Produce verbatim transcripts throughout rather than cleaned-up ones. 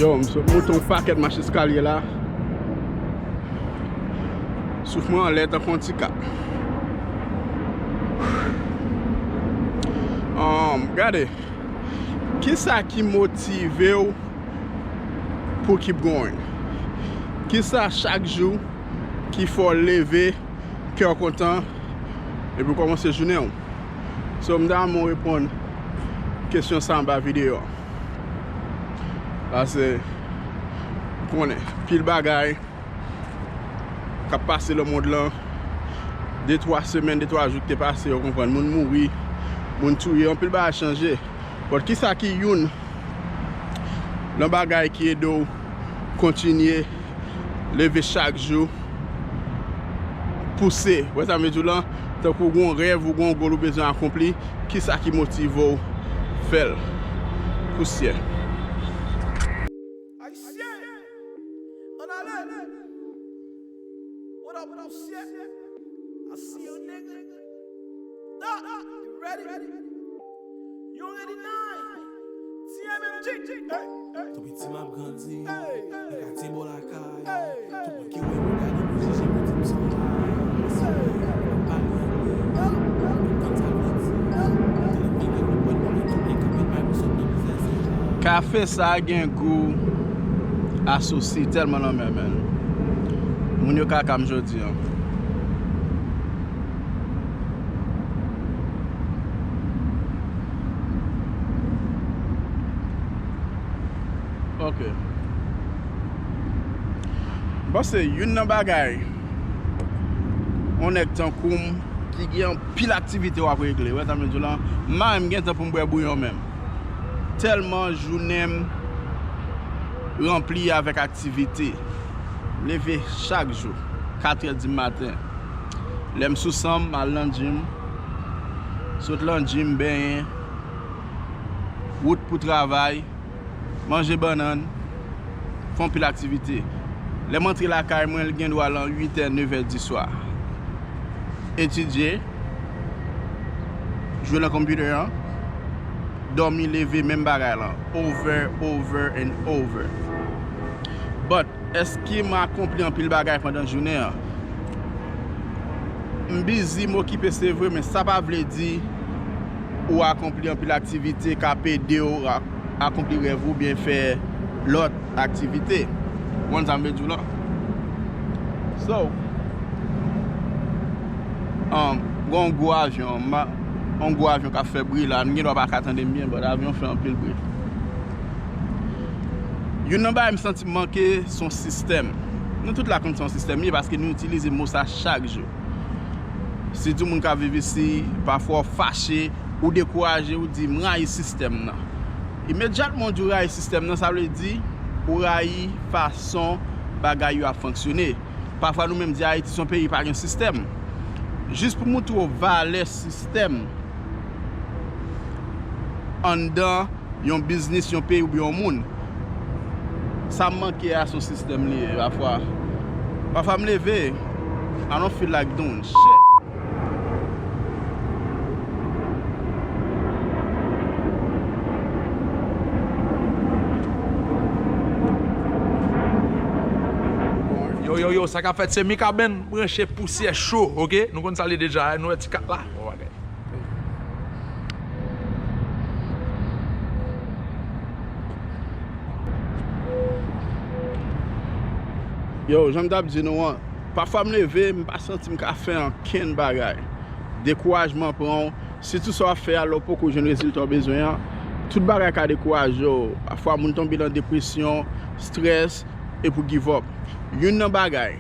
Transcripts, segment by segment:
Yo, m sot monte yon pakèt mach eskalye la. Souf mwen anlè tankou yon ti kat. Um, gade, kisa ki motive w pou keep going? Kisa chak jou ki fè w leve, kè w kontan, epi w kòmanse jounen w? So, m ta renmen w reponn kesyon sa anba videyo a. Paske, ou konnen, pil bagay k ap pase nan mond lan, de twa semèn, de twa jou ki te pase, ou konprann, moun mouri, moun touye, anpil bagay chanje. But kisa ki youn nan bagay ki ede w kontinye leve chak jou, pouse? Ou wè sa m vle di w lan? Tankou w gen yon rèv, ou gen yon goal ou bezwen akonpli, kisa ki motive w fè l? Pousyè. Ayisyen, ann ale. What up, Pousyè? I see you, nigga. Doc, you ready? You ready, nine? T M M G. Hey, hey. Tou piti m ap grandi nan katye bò lakay. Hey, hey. Tout moun ki wè m yo gade m, yo jije m, yo di m se yon rasi. M ap pale anglè. M konn sa l vle di. Telefòn gen konprann mwen, men tou men kanpe bay m sot nan mizè se. Kafe sa gen gou asosi tèlman nan men, men moun yo kaka m jodi an. Ok. M panse youn nan bagay yon nèg tankou m ki gen anpil aktivite w ap regle, wè sa m vle di w lan, m pa menm gen tan pou m bwè bouyon menm. Tèlman jounen m ranpli avèk aktivite. M leve chak jou, katrè di maten. Lè m sou san m, m al nan gym. Sot nan gym, benyen. Wout pou travay. Manje bannann. Fè anpil aktivite. Lè m antre lakay mwen, l gen dwa lan uitè, nevè di swa. Etidye. Jwe nan konpitè an. Dòmi, leve, menm bagay lan. Over, over and over. But, èske m akonpli anpil bagay pandan jounen an? M bizi, m okipe, se vre, men sa pa vle di ou akonpli anpil aktivite k ap ede w a-, akonpli rèv ou oubyen fè lòt aktivite. Ou konn sa m vle di w lan? So, um, gen yon gwo avyon, ma-, yon gwo avyon k ap fè bri la, nou gen dwa pa ka tande m byen, but avyon fè anpil bri. Youn nan bagay m santi m manke, se yon sistèm. Nou tout la konn se yon sistèm li ye, paske nou itilize mo sa chak jou. Sitou moun k ap viv isi, pafwa w fache, ou dekouraje, ou di, "M rayi sistèm nan." Imedyatman w di w rayi sistèm nan, sa vle di ou rayi fason bagay yo ap fonksyone. Pafwa nou menm di Ayiti se yon peyi pa gen sistèm. Jis pou moutre w valè sistèm anndan yon biznis, yon peyi oubyen yon moun. Sa m manke a se yon sistèm li ye pafwa. Pafwa m leve, I don't feel like doing shit. Yo, yo, yo, sa k ap fèt se Mikaben branche Pousyè Cho, oke? Nou konn sa l ye deja, nou wè ti kat la. Bon bagay. Yo, jan m t ap di nou an, pafwa m leve, m pa santi m ka fè ankenn bagay. Dekourajman pran w, sitou sa w ap fè a, lè w poko jwenn rezilta w bezwen an, tout bagay ka dekouraje w. Pafwa moun tonbe nan depresyon, strès, epi w give up. Youn nan bagay,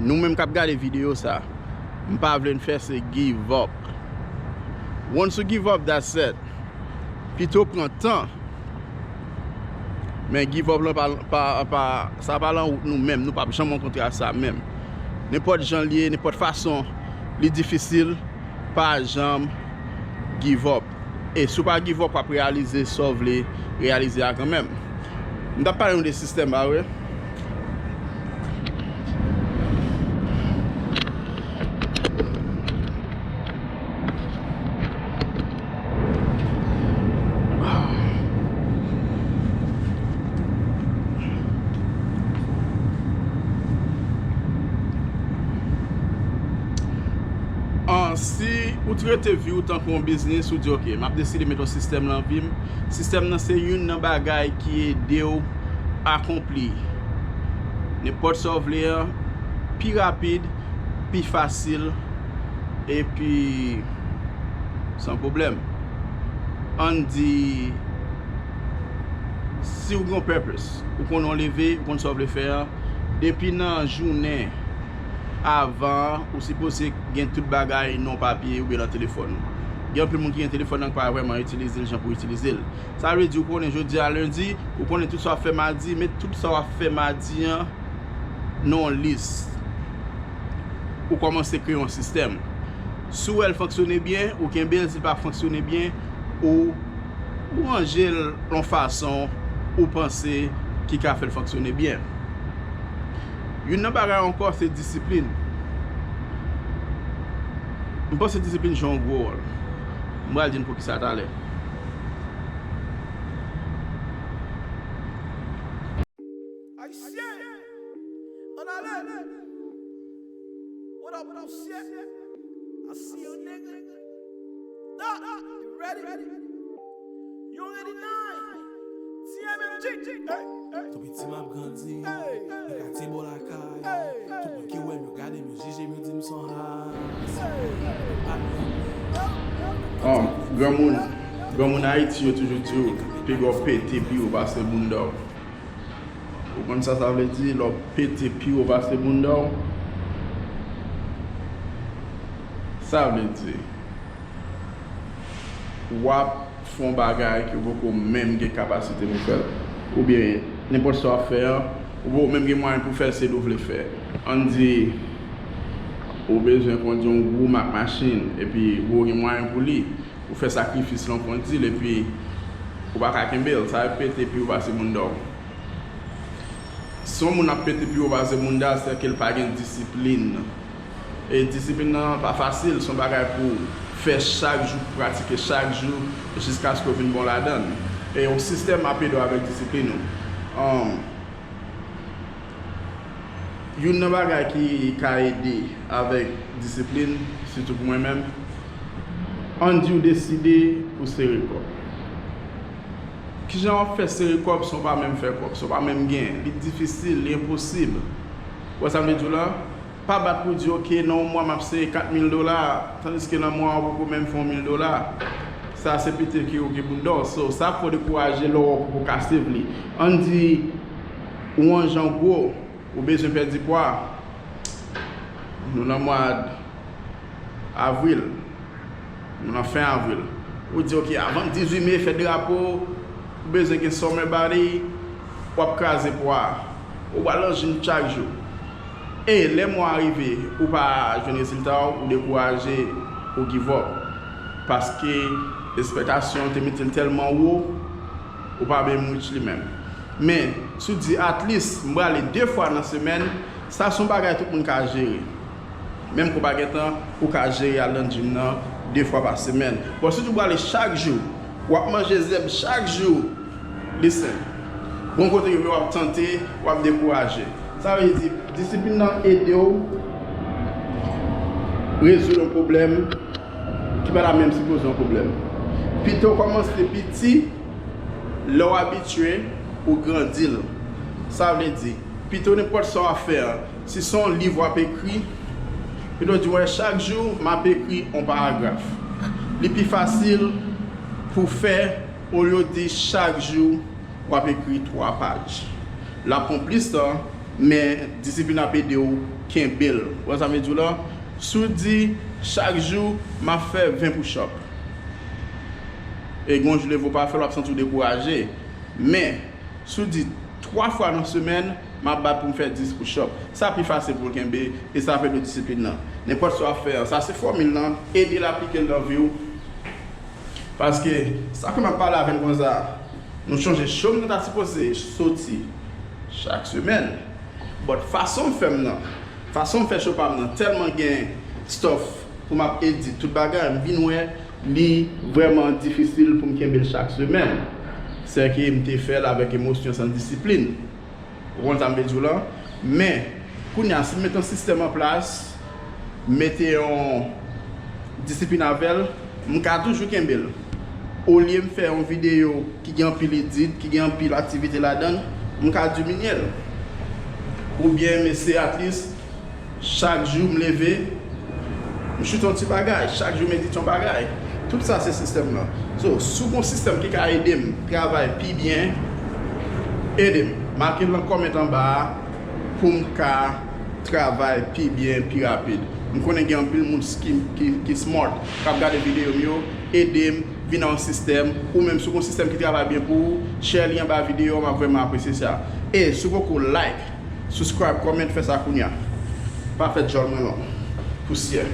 nou menm k ap gade videyo sa, m pa vle n fè se give up. Once ou give up, that's it. Pito pran tan. Men give up lan pa, pa, pa, sa pa lan wout nou menm. Nou p ap janm rankontre ak sa menm. Nenpòt jan l ye, nenpòt fason li difisil, pa janm give up. E si w pa give up, w ap reyalize sa w vle reyalize a kanmenm. M t ap pale nou de sistèm, pa vre? Si ou trete vi w tankou yon biznis, ou di, "Ok, m ap deside met yon sistèm nan vi m." Sistèm nan se youn nan bagay ki ede w akonpli nenpòt sa w vle an pi rapid, pi fasil, epi san pwoblèm. Ann di, si w gen yon purpose, ou konn w leve, ou konn sa w vle fè an, depi nan jounen avan an, ou sipoze gen tout bagay nan papye oubyen nan telefòn ou. Gen anpil moun ki gen telefòn nan ki pa vrèman itilize l jan pou itilize l. Sa vle di, ou konnen jodi a lendi, ou konnen tout sa w ap fè madi, met tout sa w ap fè madi an nan yon lis. Ou kòmanse kreye yon sistèm. Si w wè l fonksyone byen, ou kenbe l, si l pa fonksyone byen, ou, ou ranje l yon fason ou panse ki ka fè l fonksyone byen. Youn nan bagay ankò se disiplin. M panse disiplin jwe yon gwo wòl. M pral di n poukisa talè. Ayisyen! Ann ale! What up, what up, shit? I see you, nigga. Da, you ready? You ready now? T M M G. Hey, hey. Tou piti m ap grandi nan katye bò lakay. Tout moun ki wè m, yo gade m, yo jije m, yo di m son ha. Oh, granmoun, granmoun Ayiti yo toujou di w, piga w pete pi wo pase bounda w. Ou konn sa sa vle di, lè w pete pi wo pase bounda w? Sa vle di, w ap fè yon bagay ke w poko menm gen kapasite pou fè l. Oubyen, nenpòt sa w ap fè an, ou poko menm gen mwayen pou fè l, se li w vle fè. Ann di, ou bezwen kondui yon gwo mak machin, epi ou gen mwayen pou li, ou fè sakrifis lan, ou kondi l, epi ou pa ka kenbe l, sa e pete pi wo pase bounda w. Si yon moun ap pete pi wo pase bounda l, se ke l pa gen disiplin. E disiplin nan pa fasil, se yon bagay pou fè chak jou, pou pratike chak jou, jiskaske w vin bon ladan l. E yon sistèm ap ede w avèk disiplin ou. Um, Youn nan bagay ki ka ede avèk disiplin, sitou pou mwen menm, ann di w deside pou sere kòb. Kijan w ap fè sere kòb san w pa menm fè kòb, san w pa menm gen? Li difisil, li enposib. Ou wè sa m vle di w la? Pa bat pou w di, "Ok, nan yon mwa m ap sere kat mil dola," tandiske nan mwa a ou poko menm fè yon mil dola. Sa se pete ke w gen bounda w. So, sa fè w dekouraje lè w wè w poko ka save li. Ann di, ou yon jan gwo, ou bezwen pèdi pwa. Nou nan mwa avril. Nou nan fen avril. Ou di, "Ok, avan dizuit me, fèt drapo, ou bezwen gen summer body, w ap kraze pwa." Ou pral nan gym chak jou. E lè mwa a rive, ou pa jwenn rezilta w, ou dekouraje, ou give up. Paske ekspektasyon w te mete l tèlman wo, ou pa menm reach li menm. Men, si w di, "At least, m prale de fwa nan semèn," sa se yon bagay tout moun ka jere. Menm ke w pa gen tan, ou ka jere al nan gym nan de fwa pa semèn. Bon, si w prale chak jou, w ap manje zèb chak jou, listen, gon kote rive w ap tante, w ap dekouraje. Sa vle di, disiplin nan ede w rezoud yon pwoblèm ki pa ta menm sipoze yon pwoblèm. Pito w kòmanse piti, lè w abitye, ou grandi l. Sa vle di, pito nenpòt sa w ap fè an, si se yon liv w ap ekri, pito di, "Wè, chak jou, m ap ekri yon paragraf." Li pi fasil pou fè olye w di chak jou w ap ekri twa paj. L ap pran plis tan, men disiplin ap ede w kenbe l. Ou wè sa m vle di w la? Si w di, "Chak jou, m ap fè ven push-up." E gon jou leve w pa fè l, w ap santi w dekouraje. Men, si w di, "Twa fwa nan semèn, m ap bat pou m fè dis push-up." Sa pi fasil pou l kenbe, e sa ap ede w disiplin nan. Nenpòt sa w ap fè an, sa se fòmil lan, ede l aplike l nan vi w. Paske, sa ke m ap pale avè n konsa, nou chonje show m nan ta sipoze soti chak semèn. But fason m fè m nan, fason m fè show pa m nan, tèlman gen stuff pou m ap edit tout bagay, m vin wè li vrèman difisil pou m kenbe l chak semèn. Sèke m te fè l avèk emosyon san disiplin. Ou konn sa m vle di w lan? Men, kounye a, si m mete yon sistèm an plas, m mete yon, disiplin avè l, m ka toujou kenbe l. Olye m fè yon videyo ki gen anpil edit, ki gen anpil aktivite ladan l, m ka diminye l. Oubyen m eseye at least chak jou m leve, m choute yon ti bagay, chak jou m edit yon bagay. Tout sa se sistèm nan. So, si w gon sistèm ki ka ede m travay pi byen, ede m. Make l nan kòmant anba a pou m ka travay pi byen, pi rapid. M konnen gen anpil moun ki, ki, ki smart, k ap gade videyo m yo, ede m vin nan yon sistèm, ou menm si w gon sistèm ki travay byen pou ou, share li anba videyo a, m ap vrèman apresye sa. E si w poko like, subscribe, comment, fè sa kounya. Pa fè djòl mwen long. Pousyè.